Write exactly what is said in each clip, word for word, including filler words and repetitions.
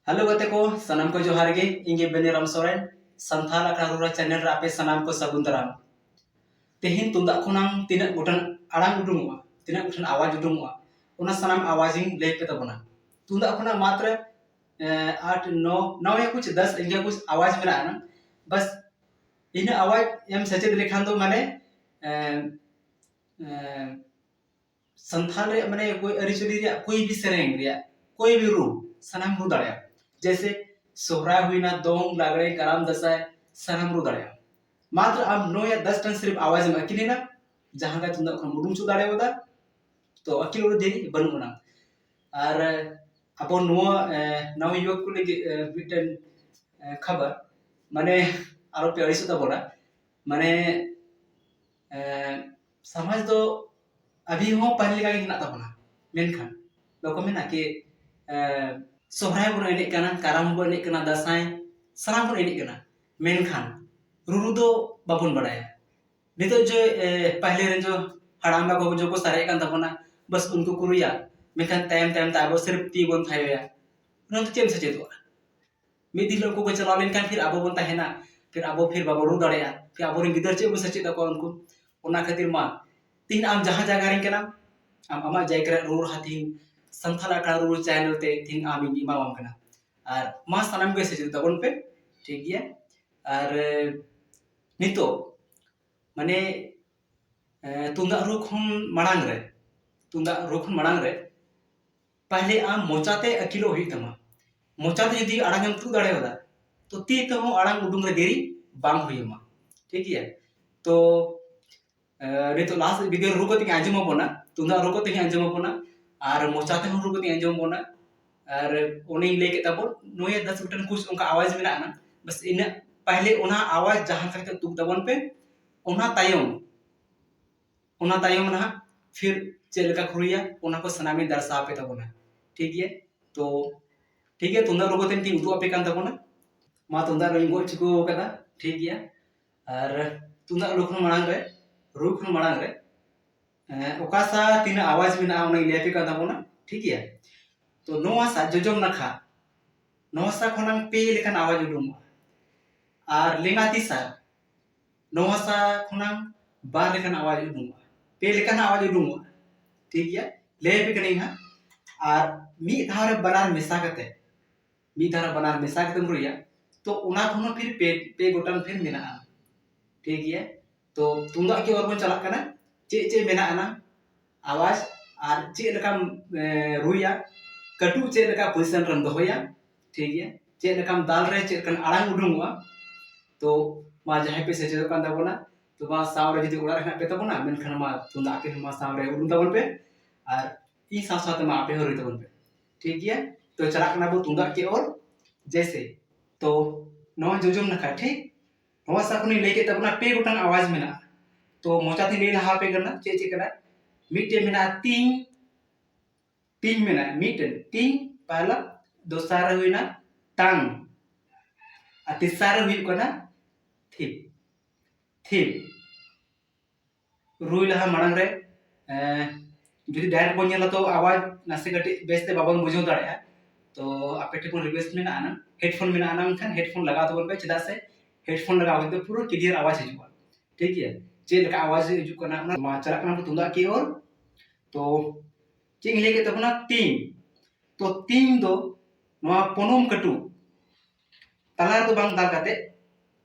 Hello ᱜᱟᱛᱮ ᱠᱚ, ᱥᱟᱱᱟᱢ ᱠᱚ ᱡᱚᱦᱟᱨ ᱜᱮ᱾ ᱤᱧ ᱜᱮ ᱵᱮᱱᱤᱨᱟᱢ ᱥᱚᱨᱮᱱ, ᱥᱟᱱᱛᱟᱲ ᱟᱠᱷᱲᱟ ᱨᱩᱨᱟ ᱪᱮᱱᱮᱞ ᱨᱮ ᱟᱯᱮ ᱥᱟᱱᱟᱢ ᱠᱚ ᱥᱟᱹᱜᱩᱱ ᱫᱟᱨᱟᱢ᱾ ᱛᱮᱦᱮᱧ ᱛᱩᱢᱫᱟᱜ ᱠᱷᱚᱱᱟᱝ ᱛᱤᱱᱟᱹᱜ ᱜᱚᱴᱟᱝ ᱟᱲᱟᱝ ᱩᱰᱩᱝᱚᱜᱼᱟ, ᱛᱤᱱᱟᱹᱜ ᱜᱚᱴᱟᱝ ᱟᱣᱟᱡᱽ ᱩᱰᱩᱝᱚᱜᱼᱟ, ᱚᱱᱟ ᱥᱟᱱᱟᱢ ᱟᱣᱟᱡᱽ ᱤᱧ ᱞᱟᱹᱭ ᱯᱮ ᱛᱟᱵᱚᱱᱟ᱾ ᱛᱩᱢᱫᱟᱜ ᱠᱷᱚᱱᱟᱜ ᱢᱟᱛᱨᱮ, ᱮᱸ, ᱟᱴ, ᱱᱚ, ᱱᱚ ᱭᱟ ᱠᱩᱪ ᱫᱟᱥ ᱤᱱᱠᱟ ᱠᱩᱪ ᱟᱣᱟᱡᱽ ᱢᱮᱱᱟᱜᱼᱟ ᱱᱟᱝ᱾ ᱵᱟᱥ ᱤᱱᱟᱹ ᱟᱣᱟᱡᱽ ᱮᱢ ᱥᱮᱪᱮᱫ ᱞᱮᱠᱷᱟᱱ ᱫᱚ ᱢᱟᱱᱮ, ᱮᱸ, ᱮᱸ, ᱥᱟᱱᱛᱟᱲ ᱨᱮᱭᱟᱜ ᱢᱟᱱᱮ ᱚᱠᱚᱭ ᱟᱹᱨᱤᱪᱟᱹᱞᱤ ᱨᱮᱭᱟᱜ ᱠᱚᱭ ᱵᱤ ᱥᱮᱨᱮᱧ ᱨᱮᱭᱟᱜ ᱠᱚᱭ ᱵᱤ ᱨᱩ ᱥᱟᱱᱟᱢ ᱨᱩ ᱫᱟᱲᱮᱭᱟᱜᱼᱟ᱾ ᱡᱮᱭᱥᱮ ᱥᱚᱦᱨᱟᱭ ᱦᱩᱭᱱᱟ, ᱫᱚᱝ, ᱞᱟᱜᱽᱲᱮ, ᱠᱟᱨᱟᱢ, ᱫᱟᱸᱥᱟᱭ, ᱥᱟᱱᱟᱢ ᱨᱩ ᱫᱟᱲᱮᱭᱟᱜᱼᱟ᱾ ᱢᱟᱛᱨᱚ ᱟᱢ ᱱᱚᱭᱟ ᱫᱟᱥ ᱴᱟᱝ ᱥᱤᱨᱤᱯ ᱟᱣᱟᱡᱽ ᱮᱢ ᱟᱹᱠᱤᱞ ᱮᱱᱟ, ᱡᱟᱦᱟᱸ ᱜᱮ ᱛᱩᱢᱫᱟᱜ ᱠᱷᱚᱱ ᱩᱰᱩᱝ ᱦᱚᱪᱚ ᱫᱟᱲᱮᱭᱟᱫᱟ, ᱛᱚ ᱟᱹᱠᱤᱞ ᱚᱲᱮ ᱫᱮᱨᱤ ᱵᱟᱹᱱᱩᱜ ᱟᱱᱟ᱾ ᱟᱨ ᱟᱵᱚ ᱱᱚᱣᱟ, ᱮ, ᱱᱟᱣᱟ ᱭᱩᱵᱚᱠ ᱠᱚ ᱞᱟᱹᱜᱤᱫ, ᱮ, ᱢᱤᱫᱴᱮᱱ, ᱮ, ᱠᱷᱚᱵᱚᱨ, ᱢᱟᱱᱮ ᱟᱞᱚ ᱯᱮ ᱟᱹᱲᱤᱥᱚᱜ ᱛᱟᱵᱚᱱᱟ᱾ ᱢᱟᱱᱮ, ᱮ, ᱥᱚᱢᱟᱡᱽ ᱫᱚ ᱟᱵᱷᱤ ᱦᱚᱸ ᱯᱟᱹᱦᱤᱞ ᱞᱮᱠᱟ ᱜᱮ ᱦᱮᱱᱟᱜ ᱛᱟᱵᱚᱱᱟ, ᱢᱮᱱᱠᱷᱟᱱ ᱵᱟᱠᱚ ᱢᱮᱱᱟ ᱠᱤ, ᱮ, ᱥᱚᱦᱨᱟᱭ ᱵᱚᱱ ᱮᱱᱮᱡ ᱠᱟᱱᱟ, ᱠᱟᱨᱟᱢ ᱵᱚᱱ ᱮᱱᱮᱡ ᱠᱟᱱᱟ, ᱫᱟᱸᱥᱟᱭ, ᱥᱟᱱᱟᱢ ᱵᱚᱱ ᱮᱱᱮᱡ ᱠᱟᱱᱟ, ᱢᱮᱱᱠᱷᱟᱱ ᱨᱩᱨᱩ ᱫᱚ ᱵᱟᱵᱚᱱ ᱵᱟᱲᱟᱭᱟ᱾ ᱱᱤᱛᱚᱜ ᱡᱮ, ᱮ, ᱯᱟᱦᱞᱮ ᱨᱮᱱ ᱡᱚ ᱦᱟᱲᱟᱢ ᱵᱟ ᱠᱚ ᱡᱚ ᱠᱚ ᱥᱟᱨᱮᱡ ᱠᱟᱱ ᱛᱟᱵᱚᱱᱟ, ᱵᱟᱥ ᱩᱱᱠᱩ ᱠᱚ ᱨᱩᱭᱟ, ᱢᱮᱱᱠᱷᱟᱱ ᱛᱟᱭᱚᱢ ᱛᱟᱭᱚᱢ ᱛᱮ ᱟᱵᱚ ᱥᱤᱨᱯ ᱛᱤ ᱵᱚᱱ ᱛᱷᱟᱭᱚᱭᱟ᱾ ᱚᱱᱟ ᱫᱚ ᱪᱮᱫ ᱮᱢ ᱥᱮᱪᱮᱫᱚᱜᱼᱟ? ᱢᱤᱫ ᱫᱤᱱ ᱦᱤᱞᱳᱜ ᱩᱱᱠᱩ ᱠᱚ ᱪᱟᱞᱟᱣ ᱞᱮᱱᱠᱷᱟᱱ ᱯᱷᱤᱨ ᱟᱵᱚ ᱵᱚᱱ ᱛᱟᱦᱮᱱᱟ, ᱯᱷᱤᱨ ᱟᱵᱚ ᱯᱷᱤᱨ ᱵᱟᱵᱚᱱ ᱨᱩ ᱫᱟᱲᱮᱭᱟᱜᱼᱟ, ᱯᱷᱤᱨ ᱟᱵᱚᱨᱮᱱ ᱜᱤᱫᱟᱹᱨ ᱪᱮᱫ ᱵᱚᱱ ᱥᱮᱪᱮᱫ ᱟᱠᱚᱣᱟ ᱩᱱᱠᱩ? ᱚᱱᱟ ᱠᱷᱟᱹᱛᱤᱨ ᱢᱟ ᱛᱤᱦᱤᱧ ᱟᱢ ᱡᱟᱦᱟᱸ ᱡᱟᱭᱜᱟ ᱨᱮᱱ ᱠᱟᱱᱟᱢ, ᱟᱢ ᱟᱢᱟᱜ ᱡᱟᱭᱜᱟ ᱨᱮ ᱨᱩ ᱨᱟᱦᱟ ᱛᱤᱦᱤᱧ ᱥᱟᱱᱛᱟᱲ ᱟᱠᱷᱲᱟ ᱨᱩᱨᱩ ᱪᱮᱱᱮᱞ ᱛᱮ ᱛᱤᱦᱤᱧ ᱟᱢ ᱤᱧ ᱮᱢᱟᱣᱟᱢ ᱠᱟᱱᱟ᱾ ᱟᱨ ᱢᱟ ᱥᱟᱱᱟᱢ ᱜᱮ ᱥᱮᱪᱮᱫ ᱛᱟᱵᱚᱱ ᱯᱮ, ᱴᱷᱤᱠ ᱜᱮᱭᱟ? ᱟᱨ, ᱮ, ᱱᱤᱛᱚᱜ ᱢᱟᱱᱮ, ᱮ, ᱛᱩᱢᱫᱟᱜ ᱨᱩ ᱠᱷᱚᱱ ᱢᱟᱲᱟᱝ ᱨᱮ, ᱛᱩᱢᱫᱟᱜ ᱨᱩ ᱠᱷᱚᱱ ᱢᱟᱲᱟᱝ ᱨᱮ ᱯᱟᱦᱞᱮ ᱟᱢ ᱢᱚᱪᱟᱛᱮ ᱟᱹᱠᱤᱞᱚᱜ ᱦᱩᱭᱩᱜ ᱛᱟᱢᱟ᱾ ᱢᱚᱪᱟᱛᱮ ᱡᱩᱫᱤ ᱟᱲᱟᱝ ᱮᱢ ᱛᱩᱫ ᱫᱟᱲᱮᱭᱟᱫᱟ, ᱛᱚ ᱛᱤ ᱛᱮᱦᱚᱸ ᱟᱲᱟᱝ ᱩᱰᱩᱝ ᱨᱮ ᱫᱮᱨᱤ ᱵᱟᱝ ᱦᱩᱭ ᱟᱢᱟ᱾ ᱴᱷᱤᱠ ᱜᱮᱭᱟ? ᱛᱚ, ᱮ, ᱱᱤᱛᱚᱜ ᱞᱟᱦᱟ ᱥᱮᱫ ᱵᱷᱤᱰᱤᱭᱳ ᱨᱩ ᱠᱟᱛᱮᱧ ᱟᱸᱡᱚᱢ ᱟᱵᱚᱱᱟ, ᱛᱩᱢᱫᱟᱜ ᱨᱩ ᱠᱟᱛᱮᱧ ᱟᱸᱡᱚᱢ ᱟᱵᱚᱱᱟ, ᱟᱨ ᱢᱚᱪᱟ ᱛᱮᱦᱚᱸ ᱨᱩ ᱠᱟᱛᱮᱧ ᱟᱸᱡᱚᱢ ᱟᱵᱚᱱᱟ᱾ ᱟᱨ ᱚᱱᱮᱧ ᱞᱟᱹᱭ ᱠᱮᱫ ᱛᱟᱵᱚᱱ, ᱱᱚᱭ ᱫᱟᱥ ᱜᱚᱴᱮᱱ ᱠᱩᱪ ᱚᱱᱠᱟ ᱟᱣᱟᱡᱽ ᱢᱮᱱᱟᱜᱼᱟ ᱱᱟ᱾ ᱵᱟᱥ ᱤᱱᱟᱹᱜ ᱯᱟᱦᱞᱮ ᱚᱱᱟ ᱟᱣᱟᱡᱽ ᱡᱟᱦᱟᱸ ᱞᱮᱠᱟ ᱠᱟᱛᱮ ᱛᱩᱫ ᱛᱟᱵᱚᱱ ᱯᱮ, ᱚᱱᱟ ᱛᱟᱭᱚᱢ, ᱚᱱᱟ ᱛᱟᱭᱚᱢ ᱱᱟᱦᱟᱜ ᱯᱷᱤᱨ ᱪᱮᱫ ᱞᱮᱠᱟ ᱠᱚ ᱨᱩᱭᱟ, ᱚᱱᱟ ᱠᱚ ᱥᱟᱱᱟᱢᱤᱧ ᱫᱟᱨᱥᱟᱣ ᱟᱯᱮ ᱛᱟᱵᱚᱱᱟ᱾ ᱴᱷᱤᱠ ᱜᱮᱭᱟ? ᱛᱚ, ᱴᱷᱤᱠ ᱜᱮᱭᱟ, ᱛᱩᱢᱫᱟᱜ ᱨᱩ ᱠᱟᱛᱮᱧ ᱩᱫᱩᱜ ᱟᱯᱮ ᱠᱟᱱ ᱛᱟᱵᱚᱱᱟ᱾ ᱢᱟ, ᱛᱩᱢᱫᱟᱜ ᱨᱩᱧ ᱜᱚᱜ ᱪᱩᱠᱟᱹᱣ ᱠᱟᱫᱟ᱾ ᱴᱷᱤᱠ ᱜᱮᱭᱟ? ᱟᱨ ᱛᱩᱢᱫᱟᱜ ᱨᱩ ᱠᱷᱚᱱ ᱢᱟᱲᱟᱝ ᱨᱮ, ᱨᱩ ᱠᱷᱚᱱ ᱢᱟᱲᱟᱝ ᱨᱮ, ᱮᱸ, ᱚᱠᱟ ᱥᱟ ᱛᱤᱱᱟᱹᱜ ᱟᱣᱟᱡᱽ ᱢᱮᱱᱟᱜᱼᱟ, ᱚᱱᱟᱧ ᱞᱟᱹᱭ ᱟᱯᱮ ᱠᱟᱱ ᱛᱟᱵᱚᱱᱟ᱾ ᱴᱷᱤᱠ ᱜᱮᱭᱟ? ᱛᱚ, ᱱᱚᱣᱟ ᱥᱟ ᱡᱚᱡᱚᱢ ᱱᱟᱠᱷᱟ, ᱱᱚᱣᱟ ᱥᱟ ᱠᱷᱚᱱᱟᱝ ᱯᱮ ᱞᱮᱠᱟᱱ ᱟᱣᱟᱡᱽ ᱩᱰᱩᱝᱚᱜᱼᱟ᱾ ᱟᱨ ᱞᱮᱸᱜᱟ ᱛᱤ ᱥᱟ, ᱱᱚᱣᱟ ᱥᱟ ᱠᱷᱚᱱᱟᱝ ᱵᱟᱨ ᱞᱮᱠᱟᱱ ᱟᱣᱟᱡᱽ ᱩᱰᱩᱝᱚᱜᱼᱟ, ᱯᱮ ᱞᱮᱠᱟᱱ ᱟᱣᱟᱡᱽ ᱩᱰᱩᱝᱚᱜᱼᱟ᱾ ᱴᱷᱤᱠ ᱜᱮᱭᱟ, ᱞᱟᱹᱭ ᱟᱯᱮ ᱠᱟᱹᱱᱟᱹᱧ ᱦᱟᱸᱜ᱾ ᱟᱨ ᱢᱤᱫ ᱫᱷᱟᱣ ᱨᱮ ᱵᱟᱱᱟᱨ ᱢᱮᱥᱟ ᱠᱟᱛᱮ, ᱢᱤᱫ ᱫᱷᱟᱣ ᱨᱮ ᱵᱟᱱᱟᱨ ᱢᱮᱥᱟ ᱠᱟᱛᱮᱢ ᱨᱩᱭᱟ, ᱛᱚ ᱚᱱᱟ ᱠᱷᱚᱱ ᱦᱚᱸ ᱯᱷᱤᱨ ᱯᱮ, ᱯᱮ ᱜᱚᱴᱟᱝ ᱯᱷᱤᱨ ᱢᱮᱱᱟᱜᱼᱟ᱾ ᱴᱷᱤᱠ ᱜᱮᱭᱟ, ᱛᱚ ᱛᱩᱢᱫᱟᱜ ᱠᱮ ᱚᱨ ᱵᱚᱱ ᱪᱟᱞᱟᱜ ᱠᱟᱱᱟ᱾ ᱪᱮᱫ ᱪᱮᱫ ᱢᱮᱱᱟᱜᱼᱟ ᱱᱟ ᱟᱣᱟᱡᱽ, ᱟᱨ ᱪᱮᱫ ᱞᱮᱠᱟᱢ ᱮ, ᱨᱩᱭᱟ, ᱠᱟᱹᱴᱩᱵ ᱪᱮᱫ ᱞᱮᱠᱟ ᱯᱚᱡᱤᱥᱚᱱ ᱨᱮᱢ ᱫᱚᱦᱚᱭᱟ᱾ ᱴᱷᱤᱠ ᱜᱮᱭᱟ, ᱪᱮᱫ ᱞᱮᱠᱟᱢ ᱫᱟᱞ ᱨᱮ ᱪᱮᱫ ᱞᱮᱠᱟᱱ ᱟᱲᱟᱝ ᱩᱰᱩᱝᱚᱜᱼᱟ᱾ ᱛᱚ ᱢᱟ ᱡᱟᱦᱟᱸᱭ ᱯᱮ ᱥᱮᱪᱮᱫᱚᱜ ᱠᱟᱱ ᱛᱟᱵᱚᱱᱟ, ᱛᱚ ᱢᱟ ᱥᱟᱶ ᱨᱮ ᱡᱩᱫᱤ ᱚᱲᱟᱜ ᱨᱮ ᱦᱮᱱᱟᱜ ᱯᱮ ᱛᱟᱵᱚᱱᱟ, ᱢᱮᱱᱠᱷᱟᱱ ᱢᱟ ᱛᱩᱢᱫᱟᱜ ᱟᱯᱮ ᱦᱚᱸ ᱢᱟ ᱥᱟᱶ ᱨᱮ ᱩᱰᱩᱝ ᱛᱟᱵᱚᱱ ᱯᱮ, ᱟᱨ ᱤᱧ ᱥᱟᱶ ᱥᱟᱶᱛᱮ ᱢᱟ ᱟᱯᱮ ᱦᱚᱸ ᱨᱩᱭ ᱛᱟᱵᱚᱱ ᱯᱮ᱾ ᱴᱷᱤᱠ ᱜᱮᱭᱟ, ᱛᱚ ᱪᱟᱞᱟᱜ ᱠᱟᱱᱟ ᱵᱚ ᱛᱩᱢᱫᱟᱜ ᱠᱮ ᱚᱨ᱾ ᱡᱮᱭᱥᱮ, ᱛᱚ ᱱᱚᱣᱟ ᱡᱚᱡᱚᱢ ᱱᱟᱠᱷᱟ, ᱴᱷᱤᱠ ᱱᱚᱣᱟ ᱥᱟ ᱠᱷᱚᱱᱤᱧ ᱞᱟᱹᱭ ᱠᱮᱫ ᱛᱟᱵᱚᱱᱟ, ᱯᱮ ᱜᱚᱴᱟᱝ ᱟᱣᱟᱡᱽ ᱢᱮᱱᱟᱜᱼᱟ᱾ ᱛᱚ ᱢᱚᱪᱟ ᱛᱮᱧ ᱞᱟᱹᱭ ᱞᱟᱦᱟ ᱟᱯᱮ ᱠᱟᱱᱟ ᱪᱮᱫ ᱪᱮᱫ ᱠᱟᱱᱟ᱾ ᱢᱤᱫᱴᱮᱱ ᱢᱮᱱᱟᱜᱼᱟ ᱛᱤᱧ, ᱛᱤᱧ ᱢᱮᱱᱟᱜᱼᱟ ᱢᱤᱫᱴᱮᱱ, ᱛᱤᱧ ᱯᱟᱦᱞᱟ, ᱫᱚᱥᱟᱨ ᱨᱮ ᱦᱩᱭᱱᱟ ᱛᱟᱝ, ᱟᱨ ᱛᱮᱥᱟᱨ ᱨᱮ ᱦᱩᱭᱩᱜ ᱠᱟᱱᱟ ᱛᱷᱤᱯ, ᱛᱷᱤᱯ᱾ ᱨᱩᱭ ᱞᱟᱦᱟ ᱢᱟᱲᱟᱝ ᱨᱮ, ᱮᱸ, ᱡᱩᱫᱤ direct ᱵᱚᱱ ᱧᱮᱞᱟ ᱛᱚ ᱟᱣᱟᱡᱽ ᱱᱟᱥᱮ ᱠᱟᱹᱴᱤᱡ ᱵᱮᱥ ᱛᱮ ᱵᱟᱵᱚᱱ ᱵᱩᱡᱷᱟᱹᱣ ᱫᱟᱲᱮᱭᱟᱜᱼᱟ᱾ ᱛᱚ ᱟᱯᱮ ᱴᱷᱮᱱ ᱠᱷᱚᱱ request ᱢᱮᱱᱟᱜᱼᱟ ᱱᱟ, headphone ᱢᱮᱱᱟᱜᱼᱟ ᱱᱟ, ᱢᱮᱱᱠᱷᱟᱱ headphone ᱞᱟᱜᱟᱣ ᱛᱟᱵᱚᱱ ᱯᱮ, ᱪᱮᱫᱟᱜ ᱥᱮ headphone ᱞᱟᱜᱟᱣ ᱠᱟᱛᱮ ᱯᱩᱨᱟᱹ clear ᱟᱣᱟᱡᱽ ᱦᱤᱡᱩᱜᱼᱟ᱾ ᱴᱷᱤᱠ ᱜᱮᱭᱟ, ᱪᱮᱫ ᱞᱮᱠᱟ ᱟᱣᱟᱡᱽ ᱦᱤᱡᱩᱜ ᱠᱟᱱᱟ ᱚᱱᱟ ᱢᱟ ᱪᱟᱞᱟᱜ ᱠᱟᱱᱟ ᱛᱩᱢᱫᱟᱜ ᱠᱮ ᱚᱨ᱾ ᱛᱚ ᱪᱮᱫ ᱤᱧ ᱞᱟᱹᱭ ᱠᱮᱫ ᱛᱟᱵᱚᱱᱟ? ᱛᱤᱧ᱾ ᱛᱚ ᱛᱤᱧ ᱫᱚ ᱱᱚᱣᱟ ᱯᱚᱱᱚᱢ ᱠᱟᱹᱴᱩᱵ ᱛᱟᱞᱟ ᱨᱮᱫᱚ ᱵᱟᱝ ᱫᱟᱞ ᱠᱟᱛᱮ,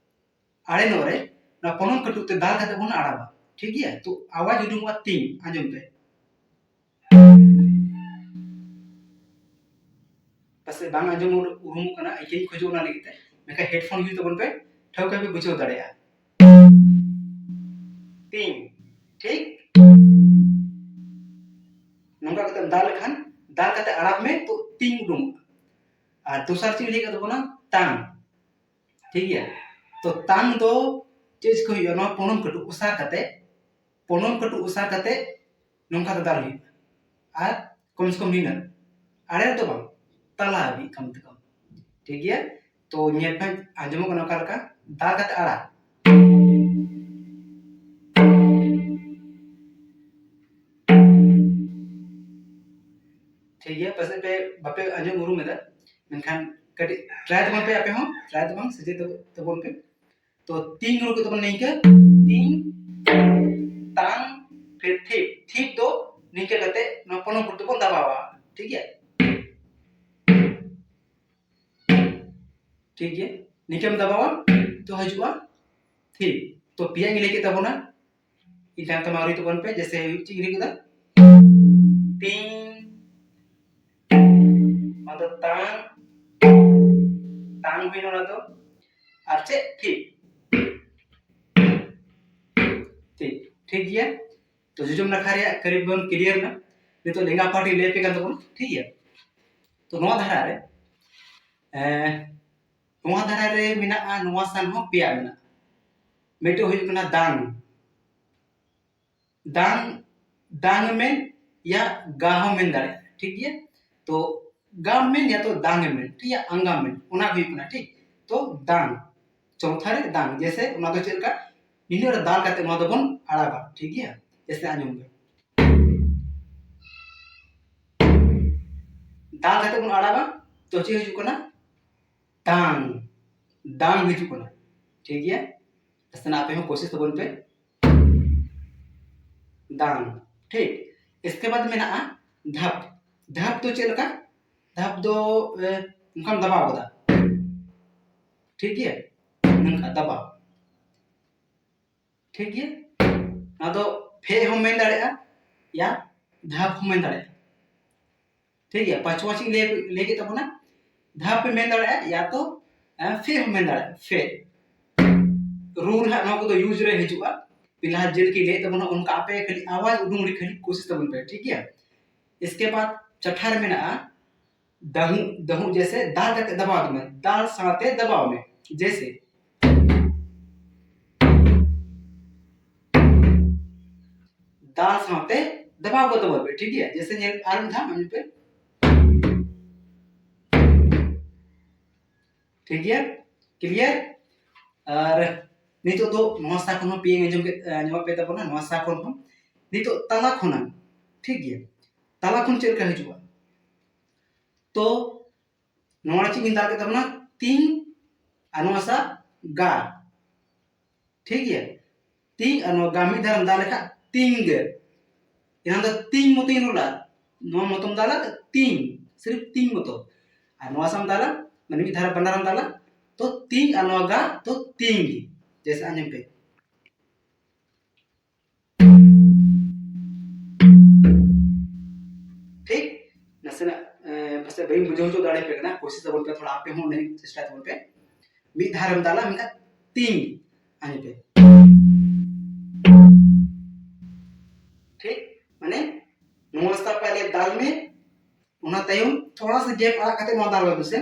ᱟᱲᱮ ᱧᱚᱜ ᱨᱮ ᱱᱚᱣᱟ ᱯᱚᱱᱚᱢ ᱠᱟᱹᱴᱩᱵ ᱛᱮ ᱫᱟᱞ ᱠᱟᱛᱮ ᱵᱚᱱ ᱟᱲᱟᱜᱟ᱾ ᱴᱷᱤᱠ ᱜᱮᱭᱟ, ᱛᱚ ᱟᱣᱟᱡᱽ ᱩᱰᱩᱝᱚᱜᱼᱟ ᱛᱤᱧ, ᱟᱸᱡᱚᱢ ᱯᱮ᱾ ᱯᱟᱥᱮᱡ ᱵᱟᱝ ᱟᱸᱡᱚᱢ ᱩᱨᱩᱢᱚᱜ ᱠᱟᱱᱟ, ᱤᱠᱟᱹᱧ ᱠᱷᱚᱡᱚᱜ ᱚᱱᱟ ᱞᱟᱹᱜᱤᱫ ᱛᱮ, ᱢᱮᱱᱠᱷᱟᱱ headphone use ᱛᱟᱵᱚᱱ ᱯᱮ, ᱴᱷᱟᱹᱣᱠᱟᱹ ᱯᱮ ᱵᱩᱡᱷᱟᱹᱣ ᱫᱟᱲᱮᱭᱟᱜᱼᱟ᱾ ᱛᱤᱧ, ᱴᱷᱤᱠ ᱱᱚᱝᱠᱟ ᱠᱟᱛᱮ ᱫᱟᱞ ᱞᱮᱠᱷᱟᱱ, ᱫᱟᱞ ᱠᱟᱛᱮ ᱟᱲᱟᱜ ᱢᱮ, ᱛᱚ ᱛᱤᱧ ᱩᱰᱩᱝᱚᱜᱼᱟ᱾ ᱟᱨ ᱫᱚᱥᱟᱨ ᱪᱮᱫ ᱤᱧ ᱞᱟᱹᱭ ᱠᱟᱫ ᱛᱟᱵᱚᱱᱟ? ᱛᱟᱝ᱾ ᱴᱷᱤᱠ ᱜᱮᱭᱟ, ᱛᱚ ᱛᱟᱝ ᱫᱚ ᱪᱮᱫ ᱪᱤᱠᱟᱹ ᱦᱩᱭᱩᱜᱼᱟ? ᱱᱚᱣᱟ ᱯᱚᱱᱚᱢ ᱠᱟᱹᱴᱩᱵ ᱚᱥᱟᱨ ᱠᱟᱛᱮ, ᱯᱚᱱᱚᱢ ᱠᱟᱹᱴᱩᱵ ᱚᱥᱟᱨ ᱠᱟᱛᱮ ᱱᱚᱝᱠᱟ ᱫᱟᱫᱟᱞ ᱦᱩᱭᱩᱜᱼᱟ᱾ ᱟᱨ ᱠᱚᱢ ᱥᱮ ᱠᱚᱢ ᱱᱤᱱᱟᱹᱜ, ᱟᱲᱮ ᱨᱮᱫᱚ ᱵᱟᱝ, ᱛᱟᱞᱟ ᱦᱟᱹᱵᱤᱡ ᱠᱚᱢ ᱥᱮ ᱠᱚᱢ᱾ ᱴᱷᱤᱠ ᱜᱮᱭᱟ, ᱛᱚ ᱧᱮᱞ ᱯᱮ, ᱟᱸᱡᱚᱢᱚᱜ ᱠᱟᱱᱟ ᱚᱠᱟ ᱞᱮᱠᱟ? ᱫᱟᱞ ᱠᱟᱛᱮ ᱟᱲᱟᱜ᱾ ᱴᱷᱤᱠ ᱜᱮᱭᱟ, ᱯᱟᱥᱮᱡ ᱯᱮ ᱵᱟᱯᱮ ᱟᱸᱡᱚᱢ ᱩᱨᱩᱢ ᱮᱫᱟ, ᱢᱮᱱᱠᱷᱟᱱ ᱠᱟᱹᱴᱤᱡ ᱴᱨᱟᱭ ᱛᱟᱵᱚᱱ ᱯᱮ ᱟᱯᱮ ᱦᱚᱸ, ᱴᱨᱟᱭ ᱛᱟᱵᱚᱱ, ᱥᱮᱪᱮᱫ ᱛᱟᱵᱚᱱ ᱯᱮ᱾ ᱛᱚ ᱛᱤᱝ ᱨᱩ ᱠᱮᱫ ᱛᱟᱵᱚᱱ ᱱᱤᱝᱠᱟᱹ, ᱛᱤᱝ, ᱛᱟᱝ, ᱯᱷᱤᱨ ᱛᱷᱤᱯ᱾ ᱛᱷᱤᱯ ᱫᱚ ᱱᱤᱝᱠᱟᱹ ᱠᱟᱛᱮ ᱱᱚᱣᱟ ᱯᱚᱱᱚ ᱠᱩᱴ ᱛᱮᱵᱚᱱ ᱫᱟᱵᱟᱣᱟ, ᱴᱷᱤᱠ ᱜᱮᱭᱟ? ᱴᱷᱤᱠ ᱜᱮᱭᱟ, ᱱᱤᱝᱠᱟᱹᱢ ᱫᱟᱵᱟᱣᱟ, ᱛᱚ ᱦᱤᱡᱩᱜᱼᱟ ᱛᱷᱤᱯ᱾ ᱛᱚ ᱯᱮᱭᱟ ᱤᱧ ᱞᱟᱹᱭ ᱠᱮᱫ ᱛᱟᱵᱚᱱᱟ, ᱤᱧ ᱛᱟᱭᱚᱢ ᱛᱮ ᱢᱟ ᱨᱩᱭ ᱛᱟᱵᱚᱱ ᱯᱮ, ᱡᱮᱭᱥᱮ ᱪᱮᱫ ᱤᱧ ᱞᱟᱹᱭ ᱠᱮᱫᱟ, ᱛᱤᱝ, ᱚᱱᱟ ᱫᱚ ᱛᱟᱝ, ᱛᱟᱝ ᱦᱩᱭᱱᱟ ᱚᱱᱟ ᱫᱚ, ᱟᱨ ᱪᱮᱫ, ᱛᱷᱤᱯ᱾ ᱴᱷᱤᱠ, ᱴᱷᱤᱠ ᱜᱮᱭᱟ᱾ ᱛᱚ ᱡᱚᱡᱚᱢ ᱱᱟᱠᱷᱟ ᱨᱮᱭᱟᱜ ᱠᱟᱹᱨᱤ ᱵᱚᱱ ᱠᱞᱤᱭᱟᱨ ᱮᱱᱟ᱾ ᱱᱤᱛᱚᱜ ᱞᱮᱸᱜᱟ ᱯᱟᱦᱴᱤᱧ ᱞᱟᱹᱭ ᱟᱯᱮ ᱠᱟᱱ ᱛᱟᱵᱚᱱᱟ, ᱴᱷᱤᱠ ᱜᱮᱭᱟ᱾ ᱛᱚ ᱱᱚᱣᱟ ᱫᱷᱟᱨᱟ ᱨᱮ, ᱮᱸ, ᱱᱚᱣᱟ ᱫᱷᱟᱨᱟ ᱨᱮ ᱢᱮᱱᱟᱜᱼᱟ, ᱱᱚᱣᱟ ᱥᱟᱱ ᱦᱚᱸ ᱯᱮᱭᱟ ᱢᱮᱱᱟᱜᱼᱟ᱾ ᱢᱤᱫᱴᱮᱡ ᱦᱩᱭᱩᱜ ᱠᱟᱱᱟ ᱫᱟᱝ, ᱫᱟᱝ, ᱫᱟᱝ ᱮᱢ ᱢᱮᱱ ᱭᱟ ᱜᱟ ᱦᱚᱸ ᱢᱮᱱ ᱫᱟᱲᱮᱭᱟᱜᱼᱟ, ᱴᱷᱤᱠ ᱜᱮᱭᱟ᱾ ᱛᱚ ᱜᱟᱢ ᱢᱮᱱ ᱭᱟ ᱛᱚ ᱫᱟᱝ ᱮᱢ ᱢᱮᱱ, ᱴᱷᱤᱠ ᱜᱮᱭᱟ, ᱟᱝᱜᱟᱢ ᱢᱮᱱ, ᱚᱱᱟ ᱦᱩᱭᱩᱜ ᱠᱟᱱᱟ, ᱴᱷᱤᱠ᱾ ᱛᱚ ᱫᱟᱝ, ᱪᱚᱣᱛᱷᱟ ᱨᱮ ᱫᱟᱝ, ᱡᱮᱭᱥᱮ ᱚᱱᱟ ᱫᱚ ᱪᱮᱫ ᱞᱮᱠᱟ, ᱱᱤᱱᱟᱹᱜ ᱨᱮ ᱫᱟᱞ ᱠᱟᱛᱮ ᱱᱚᱣᱟ ᱫᱚᱵᱚᱱ ᱟᱲᱟᱜᱟ, ᱴᱷᱤᱠ ᱜᱮᱭᱟ᱾ ᱡᱮᱭᱥᱮ ᱟᱸᱡᱚᱢ ᱵᱮᱱ, ᱫᱟᱞ ᱠᱟᱛᱮ ᱵᱚᱱ ᱟᱲᱟᱜᱟ, ᱛᱚ ᱪᱮᱫ ᱦᱤᱡᱩᱜ ᱠᱟᱱᱟ, ᱫᱟᱝ, ᱫᱟᱝ ᱦᱤᱡᱩᱜ ᱠᱟᱱᱟ, ᱴᱷᱤᱠ ᱜᱮᱭᱟ᱾ ᱱᱟᱥᱮᱱᱟᱜ ᱟᱯᱮ ᱦᱚᱸ ᱠᱳᱥᱤᱥ ᱛᱟᱵᱚᱱ ᱯᱮ, ᱫᱟᱝ, ᱴᱷᱤᱠ᱾ ᱤᱥᱠᱮ ᱵᱟᱫ ᱢᱮᱱᱟᱜᱼᱟ ᱫᱷᱟᱯ᱾ ᱫᱷᱟᱯ ᱫᱚ ᱪᱮᱫ ᱞᱮᱠᱟ? ᱫᱷᱟᱯ ᱫᱚ, ᱮ, ᱱᱚᱝᱠᱟᱢ ᱫᱟᱵᱟᱣ ᱠᱟᱫᱟ, ᱴᱷᱤᱠ ᱜᱮᱭᱟ, ᱱᱚᱝᱠᱟ ᱫᱟᱵᱟᱣ, ᱴᱷᱤᱠ ᱜᱮᱭᱟ᱾ ᱱᱚᱣᱟ ᱫᱚ ᱯᱷᱮ ᱦᱚᱸ ᱢᱮᱱ ᱫᱟᱲᱮᱭᱟᱜᱼᱟ, ᱭᱟ ᱫᱷᱟᱯ ᱦᱚᱸ ᱢᱮᱱ ᱫᱟᱲᱮᱭᱟᱜᱼᱟ, ᱴᱷᱤᱠ ᱜᱮᱭᱟ᱾ ᱯᱟᱸᱪᱣᱟ ᱪᱮᱫ ᱤᱧ ᱞᱟᱹᱭ, ᱞᱟᱹᱭ ᱠᱮᱫ ᱛᱟᱵᱚᱱᱟ, ᱫᱷᱟᱯ ᱯᱮ ᱢᱮᱱ ᱫᱟᱲᱮᱭᱟᱜᱼᱟ, ᱭᱟ ᱛᱚ, ᱮ, ᱯᱷᱮ ᱦᱚᱸ ᱢᱮᱱ ᱫᱟᱲᱮᱭᱟᱜᱼᱟ, ᱯᱷᱮ᱾ ᱨᱩ ᱨᱮ ᱦᱟᱸᱜ ᱱᱚᱣᱟ ᱠᱚᱫᱚ ᱭᱩᱡᱽ ᱨᱮ ᱦᱤᱡᱩᱜᱼᱟ᱾ ᱯᱷᱤᱞᱦᱟᱞ ᱡᱮᱞᱮᱠᱟ ᱞᱟᱹᱭᱮᱫ ᱛᱟᱵᱚᱱᱟ, ᱚᱱᱠᱟ ᱟᱯᱮ ᱠᱷᱟᱹᱞᱤ ᱟᱣᱟᱡᱽ ᱩᱰᱩᱝ ᱨᱮ ᱠᱷᱟᱹᱞᱤ ᱠᱳᱥᱤᱥ ᱛᱟᱵᱚᱱ ᱯᱮ, ᱴᱷᱤᱠ ᱜᱮᱭᱟ᱾ ᱤᱥᱠᱮ ᱵᱟᱫ ᱪᱟᱴᱷᱟ ᱨᱮ ᱢᱮᱱᱟᱜᱼᱟ ᱫᱟᱦᱩ, ᱫᱟᱦᱩ ᱡᱮᱭᱥᱮ ᱫᱟᱞ ᱠᱟᱛᱮ ᱫᱟᱵᱟᱣ ᱢᱮ, ᱫᱟᱞ ᱥᱟᱶᱛᱮ ᱫᱟᱵᱟᱣ ᱢᱮ, ᱡᱮᱭᱥᱮ ᱫᱟᱞ ᱥᱟᱶᱛᱮ ᱫᱟᱵᱟᱣ ᱠᱚ ᱛᱟᱵᱚᱱ ᱯᱮ, ᱴᱷᱤᱠ ᱜᱮᱭᱟ᱾ ᱡᱮᱭᱥᱮ ᱧᱮᱞ ᱟᱨ ᱢᱤᱫ ᱫᱷᱟᱣ ᱧᱮᱞ ᱯᱮ, ᱴᱷᱤᱠ ᱜᱮᱭᱟ, ᱠᱞᱤᱭᱟᱨ᱾ ᱟᱨ ᱱᱤᱛᱚᱜ ᱫᱚ ᱱᱚᱣᱟ ᱥᱟ ᱠᱷᱚᱱ ᱦᱚᱸ ᱯᱮ ᱟᱸᱡᱚᱢ ᱠᱮᱫ, ᱟᱸᱡᱚᱢ ᱯᱮ ᱛᱟᱵᱚᱱᱟ, ᱱᱚᱣᱟ ᱥᱟ ᱠᱷᱚᱱ ᱦᱚᱸ᱾ ᱱᱤᱛᱚᱜ ᱛᱟᱞᱟ ᱠᱷᱚᱱᱟᱜ, ᱴᱷᱤᱠ ᱜᱮᱭᱟ, ᱛᱟᱞᱟ ᱠᱷᱚᱱ ᱪᱮᱫ ᱞᱮᱠᱟ ᱦᱤᱡᱩᱜᱼᱟ? ᱛᱚ ᱱᱚᱣᱟ ᱪᱮᱫ ᱤᱧ ᱫᱟᱞ ᱠᱮᱫ ᱛᱟᱵᱚᱱᱟ? ᱛᱤᱧ᱾ ᱟᱨ ᱱᱚᱣᱟ ᱥᱟ ᱜᱟ᱾ ᱴᱷᱤᱠ ᱜᱮᱭᱟ? ᱛᱤᱧ ᱟᱨ ᱱᱚᱣᱟ ᱜᱟ ᱢᱤᱫ ᱫᱷᱟᱣ ᱨᱮᱢ ᱫᱟᱞ ᱞᱮᱠᱷᱟᱱ ᱛᱤᱧ ᱜᱮ᱾ ᱮᱱᱟᱝ ᱫᱚ ᱛᱤᱧ ᱢᱚᱛᱚᱧ ᱨᱚᱲᱟ, ᱱᱚᱣᱟ ᱢᱚᱛᱚᱢ ᱫᱟᱞᱟ ᱛᱤᱧ, ᱥᱤᱨᱯ ᱛᱤᱧ ᱢᱚᱛᱚ᱾ ᱟᱨ ᱱᱚᱣᱟ ᱥᱟᱢ ᱫᱟᱞᱟ, ᱢᱟᱱᱮ ᱢᱤᱫ ᱫᱷᱟᱣ ᱨᱮ ᱵᱟᱱᱟᱨᱮᱢ ᱫᱟᱞᱟ, ᱛᱚ ᱛᱤᱧ ᱟᱨ ᱱᱚᱣᱟ ᱜᱟ ᱛᱚ ᱛᱤᱧ ᱜᱮ᱾ ᱡᱮᱭᱥᱮ ᱟᱸᱡᱚᱢ ᱯᱮ᱾ ᱴᱷᱤᱠ? ᱱᱟᱥᱮᱱᱟᱜ ᱯᱟᱥᱮᱡ ᱵᱟᱹᱧ ᱵᱩᱡᱷᱟᱹᱣ ᱦᱚᱪᱚ ᱫᱟᱲᱮ ᱯᱮ ᱠᱟᱱᱟ᱾ ᱠᱳᱥᱤᱥ ᱛᱟᱵᱚᱱ ᱯᱮ, ᱛᱷᱚᱲᱟ ᱟᱯᱮ ᱦᱚᱸ ᱚᱱᱟ ᱪᱮᱥᱴᱟᱭ ᱛᱟᱵᱚᱱ ᱯᱮ᱾ ᱢᱤᱫ ᱫᱷᱟᱣ ᱨᱮᱢ ᱫᱟᱞᱟ, ᱢᱮᱱᱠᱷᱟᱱ ᱛᱤᱧ ᱟᱸᱡᱚᱢ ᱯᱮ᱾ ᱴᱷᱤᱠ? ᱢᱟᱱᱮ ᱱᱚᱣᱟ ᱥᱟᱯ ᱯᱟᱭᱞᱮ ᱫᱟᱞ ᱢᱮ, ᱚᱱᱟ ᱛᱟᱭᱚᱢ ᱛᱷᱚᱲᱟ ᱥᱟ ᱜᱮᱯ ᱟᱲᱟᱜ ᱠᱟᱛᱮ ᱱᱚᱣᱟ ᱫᱟᱞ ᱢᱮ ᱥᱮ᱾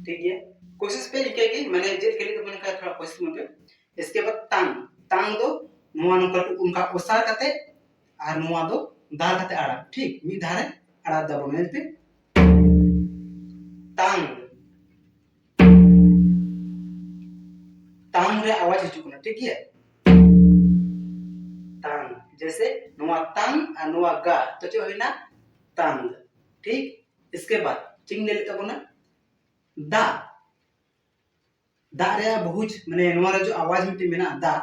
ᱴᱷᱤᱠ ᱜᱮᱭᱟ, ᱠᱳᱥᱤᱥ ᱯᱮ ᱤᱱᱠᱟᱹ ᱜᱮ, ᱢᱟᱱᱮ ᱪᱮᱫ ᱠᱷᱟᱹᱞᱤ ᱛᱟᱵᱚᱱ ᱠᱷᱟᱱ ᱛᱷᱚᱲᱟ ᱠᱳᱥᱤᱥ ᱢᱮ ᱯᱮ᱾ ᱤᱥᱠᱮ ᱵᱟᱫ ᱛᱟᱝ, ᱛᱟᱝ ᱫᱚ ᱱᱚᱣᱟ ᱱᱚᱝᱠᱟ ᱚᱱᱠᱟ ᱚᱥᱟᱨ ᱠᱟᱛᱮ ᱟᱨ ᱱᱚᱣᱟ ᱫᱚ ᱫᱟᱞ ᱠᱟᱛᱮ ᱟᱲᱟᱜ, ᱴᱷᱤᱠ ᱢᱤᱫ ᱫᱷᱟᱣ ᱨᱮ ᱟᱲᱟᱜ ᱫᱟᱵᱚᱱ, ᱧᱮᱞ ᱯᱮ᱾ ᱛᱟᱝ, ᱛᱟᱝ ᱨᱮ ᱟᱣᱟᱡ ᱦᱤᱡᱩᱜ ᱠᱟᱱᱟ, ᱴᱷᱤᱠ ᱜᱮᱭᱟ? ᱛᱟᱝ, ᱡᱮᱭᱥᱮ ᱱᱚᱣᱟ ᱛᱟᱝ ᱟᱨ ᱱᱚᱣᱟ ᱜᱟ, ᱛᱚ ᱪᱮᱫ ᱦᱩᱭᱱᱟ? ᱛᱟᱝ᱾ ᱴᱷᱤᱠ, ᱤᱥᱠᱮ ᱵᱟᱫ ᱪᱮᱫ ᱤᱧ ᱞᱟᱹᱭ ᱞᱮᱫ ᱛᱟᱵᱚᱱᱟ? ᱫᱟ, ᱫᱟᱜ ᱨᱮᱭᱟᱜ ᱵᱚᱦᱩᱛ, ᱢᱟᱱᱮ ᱱᱚᱣᱟ ᱨᱮ ᱡᱮ ᱟᱣᱟᱡ ᱢᱤᱫᱴᱮᱱ ᱢᱮᱱᱟᱜᱼᱟ ᱫᱟᱜ,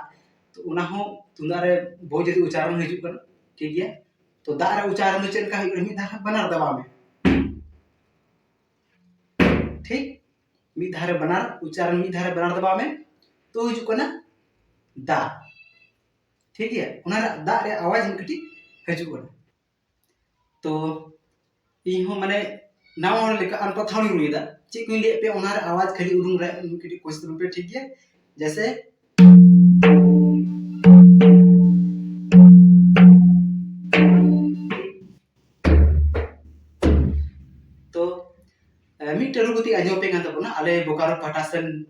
ᱛᱚ ᱚᱱᱟ ᱦᱚᱸ ᱛᱩᱢᱫᱟᱜ ᱨᱮ ᱵᱚᱦᱩᱛ ᱡᱩᱫᱤ ᱩᱪᱪᱟᱨᱚᱱ ᱦᱤᱡᱩᱜ ᱠᱟᱱᱟ, ᱴᱷᱤᱠ ᱜᱮᱭᱟ? ᱛᱚ ᱫᱟᱜ ᱨᱮ ᱩᱪᱪᱟᱨᱚᱱ ᱫᱚ ᱪᱮᱫ ᱞᱮᱠᱟ ᱦᱩᱭᱩᱜ ᱠᱟᱱᱟ? ᱢᱤᱫ ᱫᱷᱟᱣ ᱵᱟᱱᱟᱨ ᱫᱟᱵᱟᱣ ᱢᱮ, ᱴᱷᱤᱠ? ᱢᱤᱫ ᱫᱷᱟᱣ ᱨᱮ ᱵᱟᱱᱟᱨ ᱩᱪᱪᱟᱨᱚᱱ, ᱢᱤᱫ ᱫᱷᱟᱣ ᱨᱮ ᱵᱟᱱᱟᱨ ᱫᱟᱵᱟᱣ ᱢᱮ, ᱛᱚ ᱦᱤᱡᱩᱜ ᱠᱟᱱᱟ ᱫᱟ, ᱴᱷᱤᱠ ᱜᱮᱭᱟ? ᱚᱱᱟ ᱨᱮ ᱫᱟᱜ ᱨᱮ ᱟᱣᱟᱡ ᱢᱤᱫ ᱠᱟᱹᱴᱤᱡ ᱦᱤᱡᱩᱜ ᱠᱟᱱᱟ᱾ ᱛᱚ ᱤᱧ ᱦᱚᱸ ᱢᱟᱱᱮ ᱱᱟᱣᱟ ᱦᱚᱲ ᱞᱮᱠᱟ ᱟᱨ ᱯᱟᱛᱷᱟᱣ ᱤᱧ ᱨᱩᱭᱮᱫᱟ᱾ ᱪᱮᱫ ᱠᱚᱧ ᱞᱟᱹᱭᱟᱫ ᱯᱮᱭᱟ ᱚᱱᱟ ᱨᱮ ᱟᱣᱟᱡ ᱠᱷᱟᱹᱞᱤ ᱩᱰᱩᱝ ᱨᱮ ᱠᱟᱹᱴᱤᱡ ᱠᱳᱥᱤᱥ ᱛᱟᱵᱚᱱ ᱯᱮ, ᱴᱷᱤᱠ ᱜᱮᱭᱟ? ᱡᱮᱭᱥᱮ ᱛᱚ ᱢᱤᱫᱴᱮᱱ ᱨᱩ ᱠᱟᱛᱮ ᱟᱸᱡᱚᱢ ᱯᱮ ᱠᱟᱱ ᱛᱟᱵᱚᱱᱟ, ᱟᱞᱮ ᱵᱳᱠᱟᱨᱳ ᱯᱟᱦᱴᱟ ᱥᱮᱱ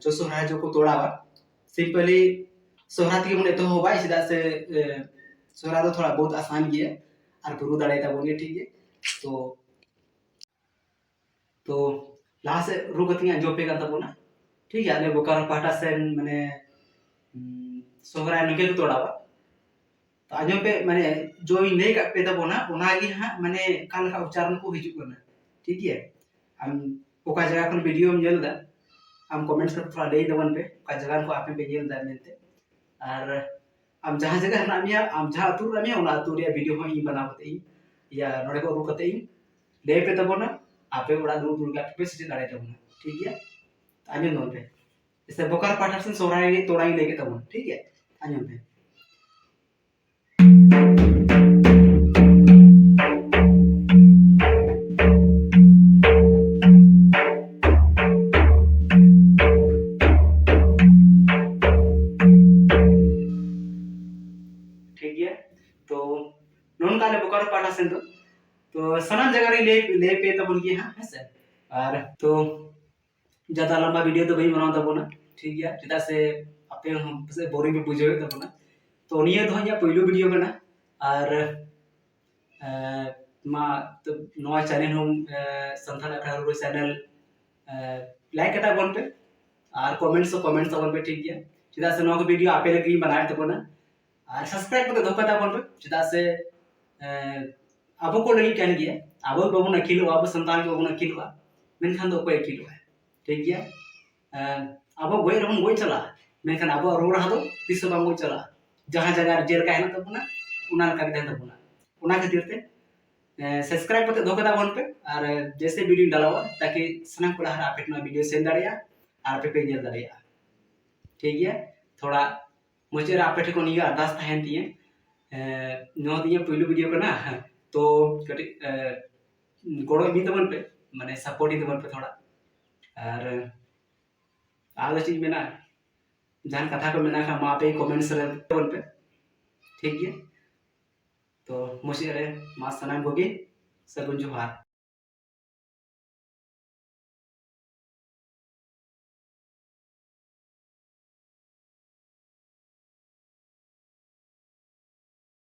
ᱡᱚ ᱥᱚᱦᱨᱟᱭ ᱡᱚ ᱠᱚ ᱛᱚᱲᱟᱣᱟ᱾ ᱥᱤᱢᱯᱮᱞᱤ ᱥᱚᱦᱨᱟᱭ ᱛᱮᱜᱮ ᱵᱚᱱ ᱮᱛᱚᱦᱚᱵᱟ, ᱪᱮᱫᱟᱜ ᱥᱮ ᱥᱚᱦᱨᱟᱭ ᱫᱚ ᱛᱷᱚᱲᱟ ᱵᱚᱦᱩᱛ ᱟᱥᱟᱱ ᱜᱮᱭᱟ ᱟᱨ ᱯᱮ ᱨᱩ ᱫᱟᱲᱮᱭᱟᱜ ᱛᱟᱵᱚᱱ ᱜᱮᱭᱟ, ᱴᱷᱤᱠ ᱜᱮᱭᱟ? ᱛᱚ ᱛᱚ ᱞᱟᱦᱟ ᱥᱮᱫ ᱨᱩ ᱠᱟᱛᱮᱧ ᱟᱸᱡᱚᱢ ᱯᱮ ᱠᱟᱱ ᱛᱟᱵᱚᱱᱟ, ᱴᱷᱤᱠ ᱜᱮᱭᱟ, ᱟᱞᱮ ᱵᱳᱠᱟᱨᱳ ᱯᱟᱦᱴᱟ ᱥᱮᱱ ᱢᱟᱱᱮ ᱩᱸ, ᱥᱚᱦᱨᱟᱭ ᱱᱚᱝᱠᱟ ᱠᱚ ᱛᱚᱲᱟᱣᱟ᱾ ᱛᱚ ᱟᱸᱡᱚᱢ ᱯᱮ, ᱢᱟᱱᱮ ᱡᱚᱧ ᱞᱟᱹᱭ ᱠᱟᱜ ᱯᱮ ᱛᱟᱵᱚᱱᱟ, ᱚᱱᱟᱜᱮ ᱦᱟᱸᱜ ᱢᱟᱱᱮ ᱚᱠᱟ ᱞᱮᱠᱟ ᱩᱪᱪᱟᱨᱚᱱ ᱠᱚ ᱦᱤᱡᱩᱜ ᱠᱟᱱᱟ᱾ ᱴᱷᱤᱠ ᱜᱮᱭᱟ, ᱟᱢ ᱚᱠᱟ ᱡᱟᱭᱜᱟ ᱠᱷᱚᱱ ᱵᱷᱤᱰᱤᱭᱳᱢ ᱧᱮᱞ ᱮᱫᱟ, ᱟᱢ ᱠᱚᱢᱮᱱᱴᱥ ᱨᱮ ᱛᱷᱚᱲᱟ ᱞᱟᱹᱭ ᱛᱟᱵᱚᱱ ᱯᱮ, ᱚᱠᱟ ᱡᱟᱭᱜᱟ ᱠᱷᱚᱱ ᱟᱯᱮ ᱯᱮ ᱧᱮᱞ ᱮᱫᱟ ᱢᱮᱱᱛᱮ᱾ ᱟᱨ ᱟᱢ ᱡᱟᱦᱟᱸ ᱡᱟᱭᱜᱟ ᱨᱮ ᱢᱮᱱᱟᱜ ᱢᱮᱭᱟ, ᱟᱢ ᱡᱟᱦᱟᱸ ᱟᱹᱛᱩ ᱨᱮ ᱢᱮᱱᱟᱜ ᱢᱮᱭᱟ, ᱚᱱᱟ ᱟᱹᱛᱩ ᱨᱮᱭᱟᱜ ᱵᱷᱤᱰᱤᱭᱳ ᱦᱚᱸ ᱤᱧ ᱵᱮᱱᱟᱣ ᱠᱟᱛᱮ ᱤᱧ, ᱤᱭᱟ, ᱱᱚᱰᱮ ᱠᱚ ᱟᱹᱜᱩ ᱠᱟᱛᱮ ᱤᱧ ᱞᱟᱹᱭ ᱯᱮ ᱛᱟᱵᱚᱱᱟ, ᱟᱯᱮ ᱚᱲᱟᱜ ᱫᱩᱲᱩᱵ ᱫᱩᱲᱩᱵ ᱠᱟᱛᱮ ᱯᱮ ᱥᱮᱪᱮᱫ ᱫᱟᱲᱮ ᱛᱟᱵᱚᱱᱟ᱾ ᱴᱷᱤᱠ ᱜᱮᱭᱟ, ᱟᱸᱡᱚᱢ ᱛᱟᱵᱚᱱ ᱯᱮ᱾ ᱥᱮ ᱵᱳᱠᱟᱨᱳ ᱯᱟᱦᱴᱟ ᱥᱮᱱ ᱥᱚᱦᱨᱟᱭ ᱛᱚᱲᱟᱧ ᱞᱟᱹᱭ ᱠᱮᱫ ᱛᱟᱵᱚᱱᱟ᱾ ᱴᱷᱤᱠ ᱜᱮᱭᱟ, ᱟᱸᱡᱚᱢ ᱯᱮ᱾ ᱴᱷᱤᱠ ᱜᱮᱭᱟ, ᱛᱚ ᱱᱚᱝᱠᱟ ᱟᱞᱮ ᱵᱳᱠᱟᱨᱳ ᱯᱟᱦᱴᱟ ᱥᱮᱱ ᱫᱚ, ᱛᱚ ᱥᱟᱱᱟᱢ ᱡᱟᱭᱜᱟ ᱨᱮ ᱞᱟᱹᱭ, ᱞᱟᱹᱭ ᱯᱮ ᱛᱟᱵᱚᱱ ᱜᱮᱭᱟ ᱦᱟᱸᱜ, ᱦᱮᱸ ᱥᱮ᱾ ᱟᱨ ᱛᱚ ᱡᱟᱫᱟ ᱞᱟᱢᱵᱟ ᱵᱷᱤᱰᱤᱭᱳ ᱫᱚ ᱵᱟᱹᱧ ᱵᱮᱱᱟᱣ ᱛᱟᱵᱚᱱᱟ, ᱴᱷᱤᱠ ᱜᱮᱭᱟ, ᱪᱮᱫᱟᱜ ᱥᱮ ᱟᱯᱮ ᱦᱚᱸ ᱯᱟᱥᱮᱡ ᱵᱳᱨᱤᱝ ᱯᱮ ᱵᱩᱡᱷᱟᱹᱣᱮᱫ ᱛᱟᱵᱚᱱᱟ᱾ ᱛᱚ ᱱᱤᱭᱟᱹ ᱫᱚ ᱦᱟᱸᱜ ᱤᱧᱟᱹᱜ ᱯᱳᱭᱞᱳ ᱵᱷᱤᱰᱤᱭᱳ ᱠᱟᱱᱟ, ᱟᱨ ᱮᱸ, ᱢᱟ ᱛᱚ ᱱᱚᱣᱟ ᱪᱮᱱᱮᱞ ᱦᱚᱸ, ᱮᱸ, ᱥᱟᱱᱛᱟᱲ ᱟᱠᱷᱲᱟ ᱨᱩᱨᱩ ᱪᱮᱱᱮᱞ, ᱮᱸ, ᱞᱟᱭᱤᱠ ᱠᱟᱛᱟ ᱵᱚᱱ ᱯᱮ ᱟᱨ ᱠᱚᱢᱮᱱᱴᱥ ᱦᱚᱸ ᱠᱚᱢᱮᱱᱴᱥ ᱛᱟᱵᱚᱱ ᱯᱮ, ᱴᱷᱤᱠ ᱜᱮᱭᱟ, ᱪᱮᱫᱟᱜ ᱥᱮ ᱱᱚᱣᱟ ᱠᱚ ᱵᱷᱤᱰᱤᱭᱳ ᱟᱯᱮ ᱞᱟᱹᱜᱤᱫ ᱤᱧ ᱵᱮᱱᱟᱣᱮᱫ ᱛᱟᱵᱚᱱᱟ᱾ ᱟᱨ ᱥᱟᱵᱥᱠᱨᱟᱭᱤᱵ ᱠᱟᱛᱮ ᱫᱚᱦᱚ ᱠᱟᱛᱟ ᱵᱚᱱ ᱯᱮ, ᱪᱮᱫᱟᱜ ᱥᱮ, ᱮᱸ, ᱟᱵᱚ ᱠᱚ ᱞᱟᱹᱜᱤᱫ ᱠᱟᱱ ᱜᱮᱭᱟ, ᱟᱵᱚ ᱵᱟᱵᱚᱱ ᱟᱹᱠᱤᱞᱚᱜᱼᱟ, ᱟᱵᱚ ᱥᱟᱱᱛᱟᱲ ᱠᱚ ᱵᱟᱵᱚᱱ ᱟᱹᱠᱤᱞᱚᱜᱼᱟ, ᱢᱮᱱᱠᱷᱟᱱ ᱫᱚ ᱚᱠᱚᱭ ᱟᱹᱠᱤᱞᱚᱜᱼᱟ? ᱴᱷᱤᱠ ᱜᱮᱭᱟ, ᱮᱸ, ᱟᱵᱚ ᱜᱚᱡ ᱨᱮᱵᱚᱱ ᱜᱚᱡ ᱪᱟᱞᱟᱜᱼᱟ, ᱢᱮᱱᱠᱷᱟᱱ ᱟᱵᱚᱣᱟᱜ ᱨᱩᱣᱟᱹᱲ ᱨᱟᱦᱟ ᱫᱚ ᱛᱤᱥ ᱦᱚᱸ ᱵᱟᱝ ᱜᱚᱡ ᱪᱟᱞᱟᱜᱼᱟ᱾ ᱡᱟᱦᱟᱸ ᱡᱟᱭᱜᱟ ᱨᱮ ᱡᱮᱞᱮᱠᱟ ᱦᱮᱱᱟᱜ ᱛᱟᱵᱚᱱᱟ, ᱚᱱᱟ ᱞᱮᱠᱟ ᱜᱮ ᱛᱟᱦᱮᱱ ᱛᱟᱵᱚᱱᱟ᱾ ᱚᱱᱟ ᱠᱷᱟᱹᱛᱤᱨ ᱛᱮ, ᱮᱸ, ᱥᱟᱵᱥᱠᱨᱟᱭᱤᱵ ᱠᱟᱛᱮ ᱫᱚᱦᱚ ᱠᱟᱛᱟ ᱵᱚᱱ ᱯᱮ, ᱟᱨ ᱡᱮᱥᱮ ᱵᱷᱤᱰᱤᱭᱳ ᱰᱟᱞᱟᱣᱟ, ᱛᱟᱠᱤ ᱥᱟᱱᱟᱢ ᱠᱚ ᱞᱟᱦᱟ ᱨᱮ ᱟᱯᱮ ᱴᱷᱮᱱ ᱱᱚᱣᱟ ᱵᱷᱤᱰᱤᱭᱳ ᱥᱮᱱ ᱫᱟᱲᱮᱭᱟᱜᱼᱟ ᱟᱨ ᱟᱯᱮ ᱯᱮ ᱧᱮᱞ ᱫᱟᱲᱮᱭᱟᱜᱼᱟ᱾ ᱴᱷᱤᱠ ᱜᱮᱭᱟ, ᱛᱷᱚᱲᱟ ᱢᱩᱪᱟᱹᱫ ᱨᱮ ᱟᱯᱮ ᱴᱷᱮᱱ ᱠᱷᱚᱱ ᱱᱤᱭᱟᱹ ᱟᱨᱫᱟᱥ ᱛᱟᱦᱮᱱ ᱛᱤᱧᱟᱹ, ᱮᱸ, ᱱᱚᱣᱟ ᱫᱚ ᱤᱧᱟᱹᱜ ᱯᱩᱭᱞᱩ ᱵᱷᱤᱰᱤᱭᱳ ᱠᱟᱱᱟ, ᱛᱚ ᱠᱟᱹᱴᱤᱡ, ᱮᱸ, ᱜᱚᱲᱚ ᱤᱫᱤ ᱛᱟᱵᱚᱱ ᱯᱮ, ᱢᱟᱱᱮ ᱥᱟᱯᱳᱨᱴ ᱤᱫᱤ ᱛᱟᱵᱚᱱ ᱯᱮ ᱛᱷᱚᱲᱟ᱾ ᱟᱨ ᱟᱨ ᱫᱚ ᱪᱮᱫ ᱤᱧ ᱢᱮᱱᱟ, ᱡᱟᱦᱟᱱ ᱠᱟᱛᱷᱟ ᱠᱚ ᱢᱮᱱᱟᱜ ᱠᱷᱟᱱ ᱢᱟ ᱟᱯᱮ ᱠᱚᱢᱮᱱᱴᱥ ᱨᱮ ᱛᱟᱵᱚᱱ ᱯᱮ, ᱴᱷᱤᱠ ᱜᱮᱭᱟ᱾ ᱛᱚ ᱢᱩᱪᱟᱹᱫ ᱨᱮ ᱢᱟ ᱥᱟᱱᱟᱢ ᱠᱚᱜᱮ ᱥᱟᱹᱜᱩᱱ ᱡᱚᱦᱟᱨ᱾